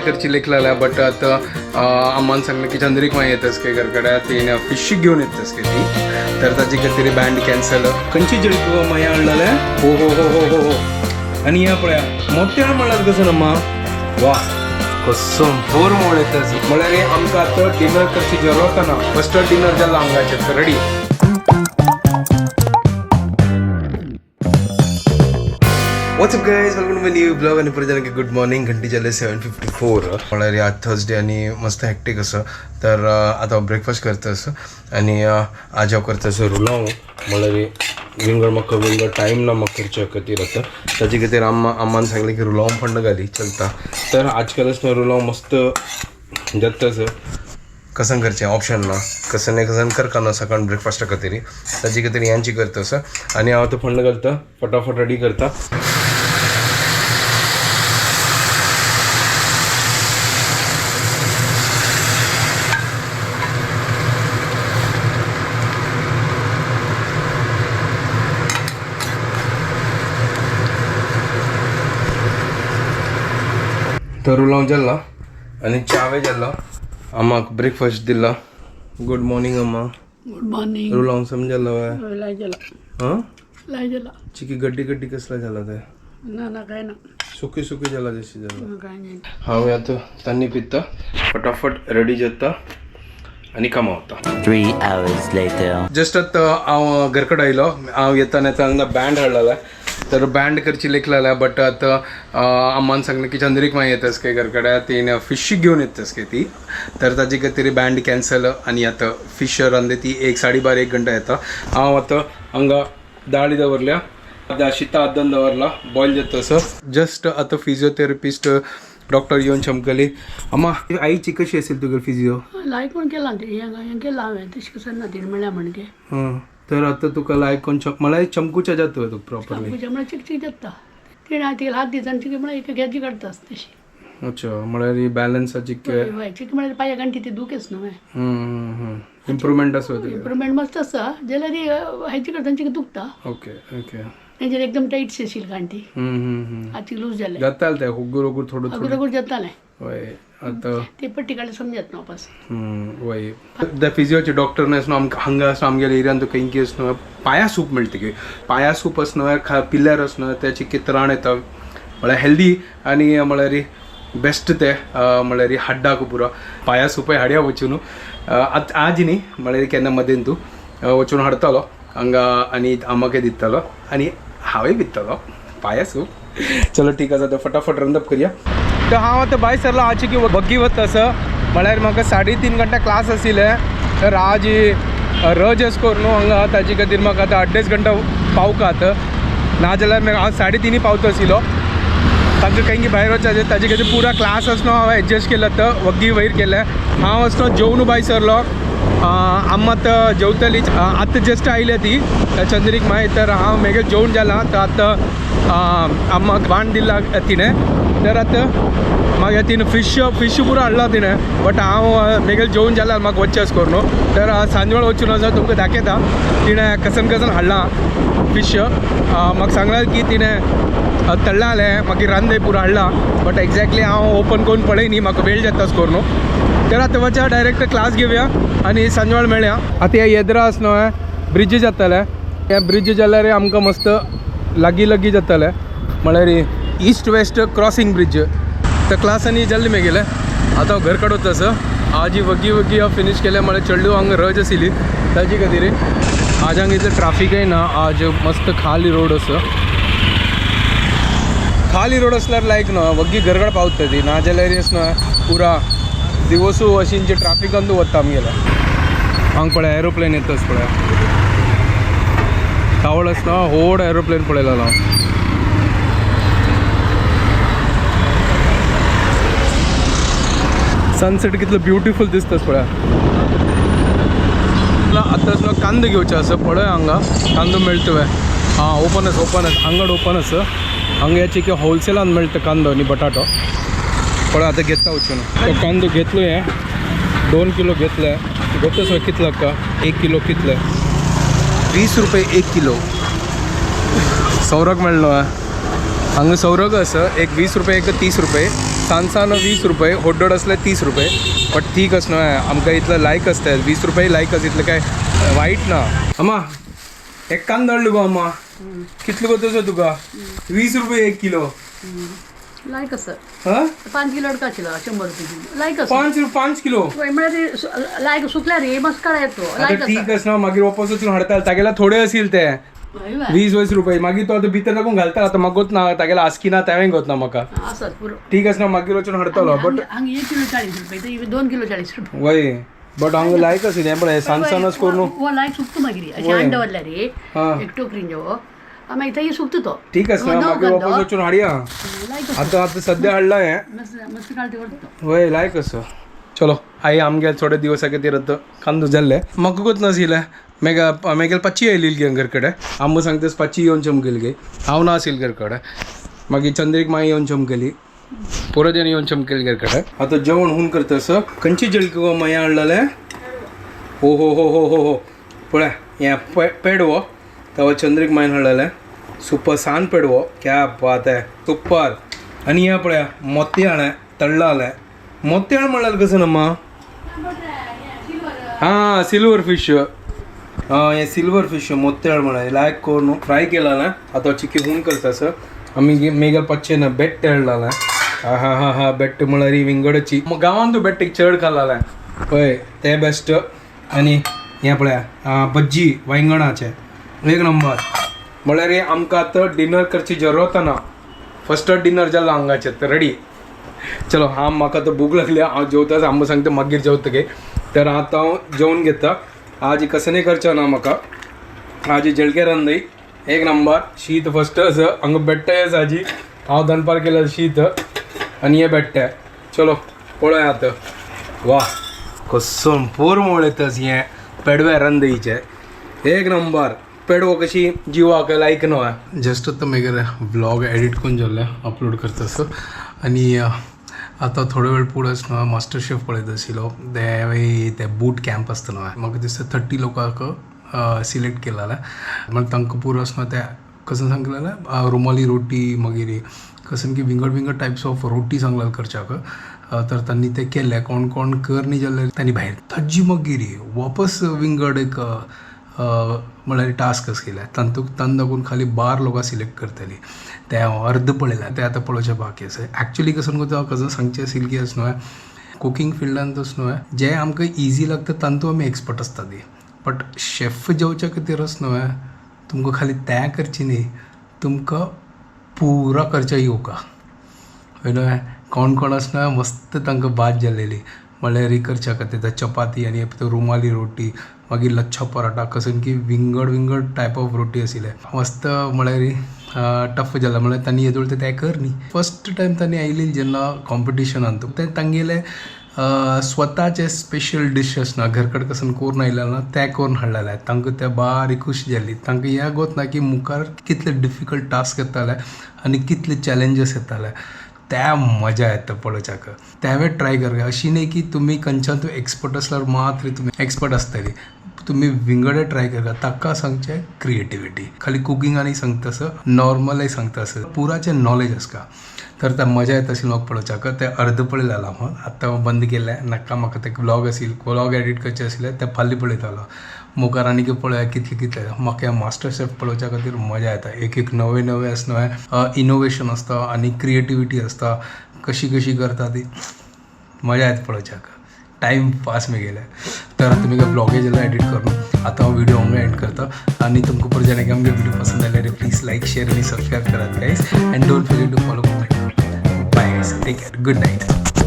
करची लेखला बट आता अम्मान सांगलं की चंद्रिक माय येतस काय घरकडे तीन फिश घेऊन येतस काय ती तर ताची खातीर बँड कॅन्सल खंयची जळकी माया आणलेले हो हो हो हो हो हो आणि या पळया मोठ्या म्हणलात कसं ना मा वा कसं भोर मोळ येतस म्हळ्यार आमकां आतां डिनर करची जरूरत ना फस्ट डिनर जालो हांगाचें ready. What's up guys, welcome to my new blog आणि परत आणखी गुड मॉर्निंग. घंटी झाले 7:54. म्हळ्यार आज थर्सडे आणि मस्त हॅक्टिक असं. तर आता ब्रेकफास्ट करता असं आणि आज हांव करता असं रुलाव. म्हळ्यार विंगड म्हाका विंगड टायम ना म्हाका करच्या खातीर आतां ताजे खातीर अम्मा अम्मान सांगलें की रुलाव फंड घाली चलता. तर आजकालच न्हू रुलाव मस्त जाता असं. कसं करचें ऑप्शन ना कसं नाही कसं करका ना सकाळ ब्रेकफास्टा खातीर ताजे खातीर यांची करता असं. आनी हांव तो फंड घालता फटाफट रेडी करता. तर रुलाव जाल्ला आनी च्यावे जाल्लो अम्माक ब्रेकफास्ट दिला. Good morning amma. Good morning. रुलाव समजलो हय. लाय गेला. हां लाय गेला. चिकी गड्डी गड्डी कसला झाला ते ना ना काय ना. सुकी सुकी जाला जशी जाला. काय नाही. हांव आतां तान्नी पिता फटाफट रेडी जाता आनी कामां वता. 3 hours later. Just आतां हांव घरकडेन आयलो. हांव येताना येताना हांगा बँड हाडलेला तर बँड करची लेखलेला बट आतां अम्मान सांगलें की चंद्रिक माय येतस काय घरकडे तीन फिश घेऊन येतस काय ती तर ताजे खातीर बँड कॅन्सल. आनी आतां फिश रांदले ती एक 12:30 एक घंटा येता. हांव आतां हांगा दाळी दवरल्या आतां शिता आद्दन दवरला बॉयल जाता असं. जस्ट आतां फिजिओथेरपिस्ट डॉक्टर येवन चमकली. अम्मा आईची कशी असेल तुगेली फिजिओ? लायक म्हण केला ते हेंगा हें केला हांवें तशें कसं ना तिणें म्हणल्या म्हणगे. हं. तर आता तुका लायक कोण मला चमकूच्या जातो तुका प्रॉपरली. पूजा म्हळ्यार चिक चिक जाता तिणें तिका हात दिता आनी चिक म्हळ्यार एक घेजी काडटा तशी. अच्छा म्हळ्यार बॅलन्साची हय चिक म्हळ्यार पांया गांठी ती दुखेच न्हू. इम्प्रुवमेंट असो तुगे. इम्प्रुवमेंट मस्त आसा जाल्यार हेजी करतना चिक दुखता. Okay okay. तेंचेर एकदम टायट आशिल्ली गांठी आतां लूज जाले. जाता ते हुगूर हुगूर थोडं अगूर थोडं. अगूर जातालें. वय आता ते पट्टी काडल्यार समजत ना वापस. वय the फिजिओचे डॉक्टर न्हू आमकां हांगा आसा आमगेल्या एरियान तुका खंय न्हू पाया सूप मेळटा की पाया सूप आसा न्हू पिल्यार आसा न्हू त्याची कित्राण येता म्हळ्यार हेल्दी आनी म्हळ्यार बेस्ट ते म्हळ्यार हाड्डाक पुरो पाया सूपय हाडया वचून आतां आज न्ही म्हळ्यार केन्ना मदेन तूं वचून हाडतालो हांगा आनी आमाकय दितालो आनी हांवूय पितालो पाया सूप. चलो ठीक आसा तर फटाफट रंदप करया. तर हांव आतां भायर सरलो आज की बग्गी वता असं म्हळ्यार म्हाका 3.5 घंटा क्लास आशिल्ले तर आज रज अशें करून न्हू हांगा ताजे खातीर म्हाका आतां 2.5 घंटा पावका आतां नाजाल्यार हांव 3:30 पावतो आशिल्लो. तांकां खंय भायर वचपाचें ताजे खातीर पुरा क्लास आसा न्हू हांवें एडजस्ट केलो आतां वग्गी वयर केलें. हांव आसा न्हू जेवन भायर सरलो. आम्मा आतां जेवतली आतां जस्ट आयल्या ती चंद्रीक माय तर हांव मागीर जेवन जाला. तर आतां आम्माक बाण दिला तिणें तर आतां मागीर तिणें फिश फिश पुरो हाडला तिणें बट हांव मागीर जेवन जाला म्हाका वचचें अशें करून तर सांजवेळ वचून आसा तुमकां दाखयता तिणें कसन कसन हाडला फिश. म्हाका सांगलां की तिणें तळ्ळालें मागीर रांदे पुरो हाडला बट एक्झॅक्टली हांव ओपन करून पळय न्ही म्हाका वेळ जाता अशें करून. तर आतां वचया डायरेक्ट क्लास घेवया आनी सांजवेळ मेळया. आतां हे येद्रा आसा न्हू ब्रिज जातले हे ब्रिज जाल्यार आमकां मस्त लागीं लागीं जातले म्हळ्यार ईस्ट वेस्ट क्रॉसिंग ब्रिज. तर क्लास आनी जाल्ली मागीर आतां हांव घर कडेन वता आसा. आज वगी वगी हांव फिनीश केलें म्हळ्यार चेडूं हांगा रज आशिल्ली ताजे खातीर आज हांगा इतलें ट्राफिकय ना. आज मस्त खाली रोड आसा. खाली रोड असल्यार लायक न्हू वग्गी घरगड पावता ती नाजाल्यार न्हू पुरा दिवसू अशींचे ट्राफिकान वता आमगेल्या. हांगा पळय एरोप्लेन येताच पळय कावळ आसा न्हू व्हड एरोप्लेन पळयलेलो हांव. सनसेट कितलो ब्युटिफूल दिसता पळय. आतां न्हू कांदो घेवचो आसा पळय हांगा कांदो मेळटा पळय. आं ओपन आसा ओपन आसा आंगड ओपन आसा हांगा याची की होलसेलान मेळटा कांदो आनी बटाटो पळय. आतां घेता वचून तो कांदो घेतलो हें 2 किलो घेतले घेतलो कितलो का 1 किलो कितले 20 रुपये 1 किलो सौरक मेळ्ळो हांगा सौरग आसा एक 20 रुपये एक 30 रुपये. सांसान 20 रुपये, होड्डोड असले 30 रुपये. बट ठीक आस न्हय, आमकां इतलं लायक आसता 20 रुपये लायक आसा, इतलें काय वायट ना. अम्मा एक कांदो हाडलो गो अम्मा, कितलो गो तसो तुका? 20 रुपये 1 किलो. लायक आसा. हा, 5 किलो काचिला 100 रुपये किलो लायक आसा. 5 5 किलो. वय, म्हळ्यार ते लायक सुकल्यार रे मस्त काडा येतो. आता लायक ठीक आसा. आस ना, मागीर वापस वचून हाडटा तागेला थोडे असेल ते. हय, वय. 20 रुपये मागीर तो आतां भितर टाकून घालता. आतां म्हाका ना तागेला आस्की ना, तेवें गोत ना म्हाका. आसात पुरो. ठीक आस ना, मागीर वचून हाडटलो. बट हांगा 1 किलो 40 रुपये, ते 2 किलो 40 रुपये. वय, बट हांगा लायक आशिल्लें हें पळय, सांज करून. हो लायक सुकतो मागीर अशें वय. हाडून दवरल्यार रे हा. एक टोकरीन जेवो मागीर थंय सुकता तो. ठीक आस ना, मागीर वापस वचून हाडया. लायक आसा. आतां आतां सद्या हाडला हें. मस्त मस्त काडते व्हरता. वय, लायक आसा. चलो आई, आमगे थोडे दिवसा खातीर आतां कांदो जाल्ले. म्हाका कोत नाशिल्लें. मेगा मेगेल पाची आयली गे घर कडेन. आमो सांगता पाची येवन चमकेली गे, हांव ना आशिल्लें घर कडेन. मागीर चंद्रीक माई येवन चमकेली, परत येवन चमकेली घर कडेन. आतां जेवण हून करता असं. खंयची जळकी गो माया हाडलेलें? हो हो हो हो हो हो, पळय हें पेडवो तवा चंद्रीक मायन हाडलेलें. सुपर सान पेडवो, क्या बात आहे, सुपर. आनी हें पळया मोतयाळें तळ्ळालें. मोतयाळ म्हणल्यार कसं ना? हां, सिल्वर फिश. हां, हें सिल्वर फिश मोतयाळ म्हळ्यार लायक करून फ्राय केला ना. आतां चिकी हून करता सर. आमी मेगल पच्चे ना बेट्ट हाडलेलें. हा हा हा हा, बेट्ट म्हळ्यार ही विंगडची गांवांत तूं बेट्ट चड खाल्लेलें पळय, तें बेस्ट. आनी हें पळया भज्जी वांयगणाचें, एक नंबर. म्हळ्यार हें आमकां आतां डिनर करची जरूरत ना. फस्ट डिनर जालां हांगाचें तर रेडी. चलो, हा म्हाका आतां भूक लागल्या, हांव जेवता. आमकां सांगता मागीर जेवता गे. तर आतां हांव जेवन घेता. आज कसं नाही करचें ना म्हाका. आज जळके रांदय एक नंबर. शीत फस्ट आसा हांगा, बेट्टें आसा आजी. हांव दनपार केलं शीत आनी हें बेट्टें. चलो पळोवया आतां. वा कसो पोरमोळ येतच हें पेडवे रांदयचें, एक नंबर. पेडवो कशी जिवाक लायक न्हय. जस्ट आतां मागीर व्लॉग एडिट करून जाल्लें, अपलोड करता आसो. आनी आतां थोडो वेळ पुढंच न्हय मास्टर शेफ पळयत आशिल्लो. ते ते बूट कॅम्प आसता न्हय, म्हाका दिसता 30 लोकांक सिलेक्ट केलेलें. मागीर तांकां पुरो आसना ते कसं सांगलेलें रुमाली रोटी, मागीर कसं की विंगड विंगड टायप्स ऑफ रोटी सांगलेलें करच्याक. तर तांणी ते केले. कोण कोण कर न्ही जाल्यार तांणी भायर ताजी मागीर वापस विंगड एक म्हळ्यार टास्क आशिल्लें. तांतूक तांकां दाखोवन खाली 12 लोकां सिलेक्ट करतली. ते हांव अर्द पळयलां, ते आतां पळोवचें बाकी आसा. एक्चुली कसं हांव कसं सांगचें आशिल्लें की अशें न्हय, कुकींग फिल्डान तशें न्हय, जें आमकां इजी लागता तांतूत आमी एक्सपर्ट आसता ती. बट शेफ जेवच्या खातीर अशें न्हय, तुमकां खाली तें करचें न्ही, तुमकां पुरा करचें येवका. हय न्हय, कोण कोण अशें न्हय मस्त तांकां बाद जाल्लेली. म्हळ्यार ही करच्या खातीर चपाती आनी रुमाली रोटी, मागीर लच्छा पराठा, कसं की विंगड विंगड टायप ऑफ रोटी आशिल्ले. मस्त म्हळ्यार टफ जाला. म्हळ्यार तांणी येदोळ तें कर न्ही, फस्ट टायम तांणी आयली जेन्ना कॉम्पिटिशनान तें तांगेलें स्वताचे स्पेशल डिश आसना घर कडेन कसन करून आयलें ना, तें करून हाडलेलें. तांकां तें बारीक खुश जाली. तांकां हें गोत ना की मुखार कितले डिफिकल्ट टास्क येताले आनी कितले चॅलेंजीस येताले. त्या मजा येता पळोवच्याक. तेंवें ट्राय कर. अशी न्ही की तुमी खंयच्यान तूं एक्सपर्ट आसल्यार मात्र तुमी एक्सपर्ट आसतली. तुमी विंगडे ट्राय करता. ताका सांगचें क्रिएटिविटी खाली कुकींग आनी सांगता आसा, नॉर्मलय सांगता आसा, पुराचें नॉलेज आसता. तर त्या मजा येता आशिल्ली म्हाका पळोवच्याक. तें अर्द पळयलें हांव, आतां बंद केलें नाका म्हाका. तें व्लॉग आशिल्लें, व्लॉग एडिट करचें आशिल्लें, तें फाल्यां पळयतालो. मुखार आनी कितें पळोवया कितलें कितलें. म्हाका मास्टर शेफ पळोवच्या खातीर मजा येता. एक एक नवें नवें आसा न्हय इनोवेशन आसता आनी क्रिएटिविटी आसता, कशी कशी करता ती मजा येता पळोवच्याक. टायम पास मेगेले. तर आतां तुमी ब्लॉगे जाल्यार एडिट करून आतां हांव व्हिडिओ हांगा एंड करता. आनी तुमकां परत आमगे व्हिडिओ पसंद आयल्यार प्लीज लायक, शेअर आनी सबस्क्रायब करात guys, and don't forget to follow, comment. Bye guys, take care, good night.